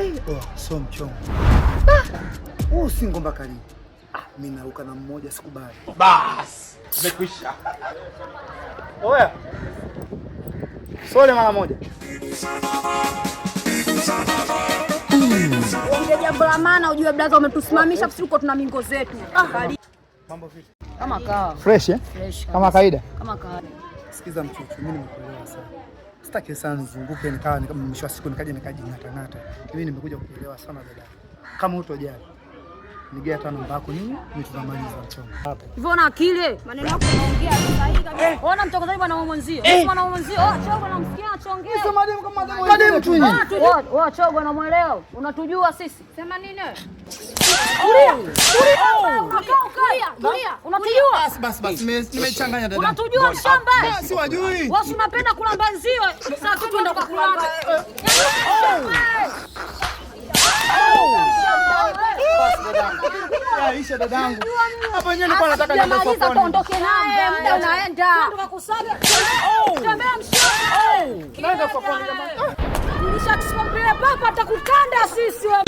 Oh, so mchongo. Huu si ngomba kali. Ah, mimi naruka na mmoja, sikubali. Bas, umekwisha. Oya. Sole mara moja. Ongea jambo la maana ujue blaza, umetusimamisha sisi uko tuna mingo zetu. Mambo vipi? Kama kawa. Fresh, eh? Fresh. Kama kawaida. Kama kawaida. Sikiza mchuchu, mimi nimekuelewa sana. Sitaki sana nizunguke nikawa mwisho wa siku nikaje nikajing'ata ng'ata. Mimi nimekuja kukuelewa sana dada. Kama hutojali, nigea hata namba yako nini, mimi tutamaliza mchongo. Hapo. Hivyo una akili? Maneno yako unaongea sahihi kabisa. Ona mchokozaji bwana mwenzio. Bwana mwenzio, oh chogo namsikia achongea. Sasa mademu kama mademu. Mademu tu nyinyi. Wewe chogo unamwelewa? Unatujua sisi. Sema nini wewe? Tulia. Tulia. Tulia. Unatujua? Bas bas bas, nimechanganya dada. Unatujua mshamba? Si wajui. Wewe unapenda kulamba nziwe. Sasa tu tuenda kukulamba. Aisha dadangu. Hapo wenyewe nilikuwa nataka niende Sijamaliza, sokoni. tuondoke naye, muda unaenda. Tukakusaga. Tembea mshamba. Naenda sokoni jamani. Tulisha tusipompelea papa atakukanda sisi wewe.